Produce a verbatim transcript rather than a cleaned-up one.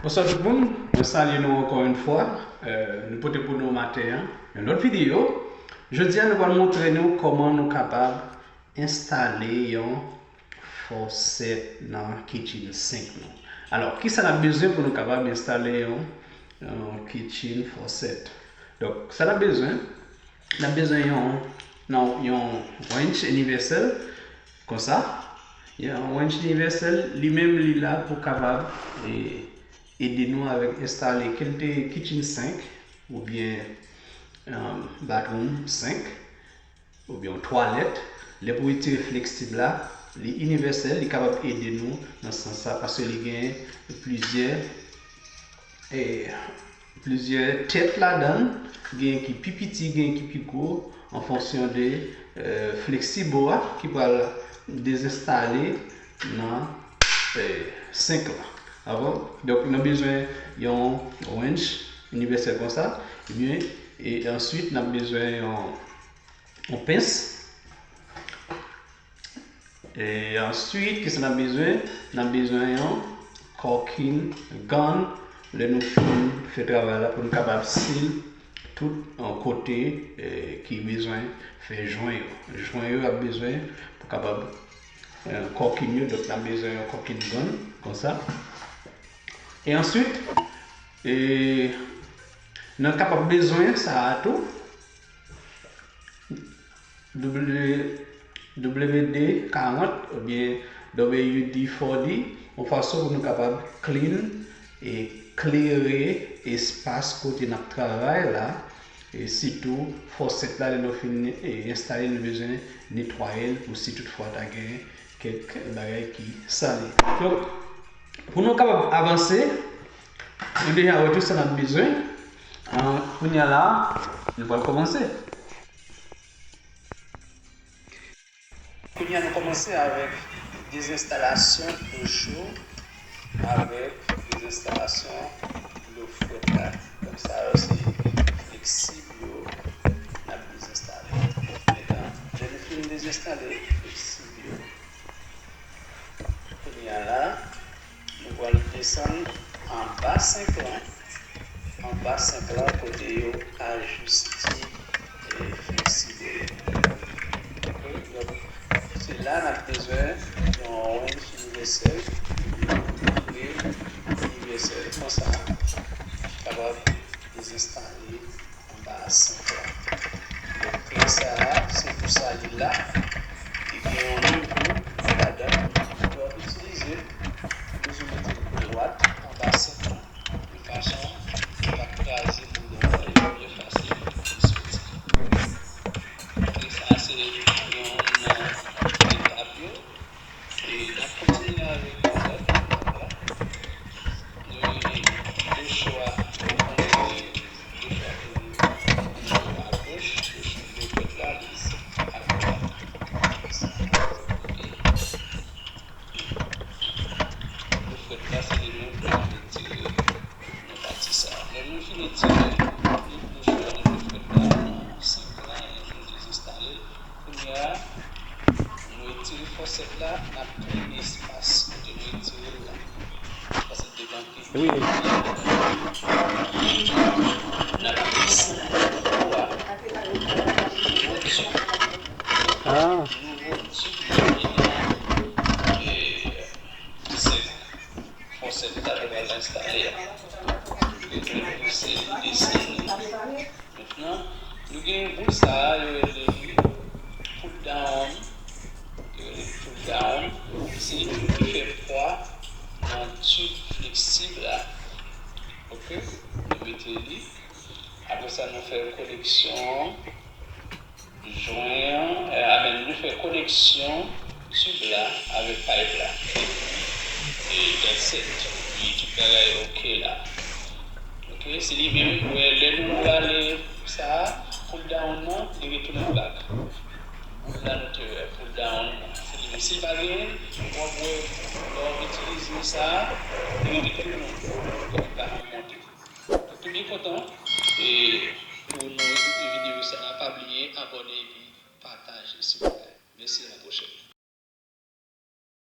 Bonswa tout moun, mwen salye nou ankò yon fwa. Euh, nou pote pou nou maten an yon lòt videyo. Jodi a nou pral montre nou kòman nou kapab enstale yon fòsèt nan kitchen sink nou. Alò, kisa n ap bezwen pou nou kapab enstale yon, yon kitchen faucet? Donk, sa n ap bezwen, n ap bezwen yon, non, yon wrench inivèsèl, konsa. Yon wrench inivèsèl, li menm, li la pou kapab, e, ede nou avèk enstale kèlke kitchen sink oubyen, um, bathroom sink oubyen yon twalèt. Lè pou retire fleksib la, li inivèsèl, li kapab ede nou nan sans sa, paske li gen plizyè, e, plizyè tèt ladan l, gen ki pi piti, gen ki pi gwo, an fonksyon de, e, fleksib ou a ki pral dezenstale nan, e, sink la. Dakò? Donk, nou bezwen yon wrench inivèsèl konsa, ebyen, e answit, n ap bezwen yon, yon pens. E answit, kisa n ap bezwen? N ap bezwen yon caulking gun lè nou fin fè travay la pou nou kapab seal tout, e, kote, e, ki bezwen fè jwen yo. Jwen yo ap bezwen pou kapab, e, caulking yo, donk n ap bezwen yon caulking gun konsa. E answit, e, nou kapab bezwen sa a tou. W D karant oubyen W D fòti, yon fason pou nou kapab clean e klere espas kote n ap travay la, e sitou fòsèt la, lè nou fin, e, enstale, nou bezwen netwaye l pou si toutfwa ta gen kèk bagay ki sale. Donk, pou nou kapab avanse, nou deja wè tout sa n ap bezwen. An, kounye a la, nou pral kòmanse. Kounye a nou kòmanse avèk dezenstalasyon dlo cho avèk dezenstalasyon dlo frèt la. Donk sa yo se fleksib yo n ap dezenstale. Mentnan, lè nou fin dezenstale fleksib yo, kounye a la, nou pral desann anba sink lan, anba sink lan kote yo ajiste, e, fleksib yo. Ok, donk, se la n ap bezwen yon wrench inivèsèl, yon kle inivèsèl konsa, ki kapab dezenstale anba sink lan. Donk, kle sa a, se pou sa li la, li gen yon nivo ladan l, nou itilize l, nou toujou mete l dwat anba sink lan, yon fason pou l pa kraze boulon an, e li pi fasil pou l soti. Kle sa a se youn nan etap yo. E n ap kontinye avèk lòt etap la. Nou gen dlo cho a, nou konnen gen dlo cho a toujou, dlo cho a goch, dlo cho, dlo frèt la, li a dwat. Dlo frèt la, se li menm pou nou retire nan pati sa a. Lè nou fin retire dlo cho a nan dlo frèt la, nou sink lan, nou dezenstale l. Kounye a, nou retire fòsèt la, n ap kreye espas kote nou retire l la. Paske devan ki Wi. N ap desann pou a. Nouvo tib. Ah. Nouvo tib, e, e, sèk. Fòsèt la nou pral enstale a. Li pouse, li desann. Mentnan, nou gen boul sa a, yo rele li pull down. Yo rele li pull down. Se li menm ki fè pwa nan tib fleksib la. Ok? Nou mete li. Apre sa, nou fè koneksyon jwen an, e, amèn, nou fè koneksyon tib la avèk payp la. E that's it. Epi tout bagay ok la. Ok, se li menm. Ou wè, lè nou rale sa a, pull down nan, li retounen back. Boul la nou te wè, pull down nan. Se li menm. Si l pa genyen, w ap wè, lè w ap itilize sa a, li rete toujou nan boul la, li pa janm monte. Tou byen kontan, e,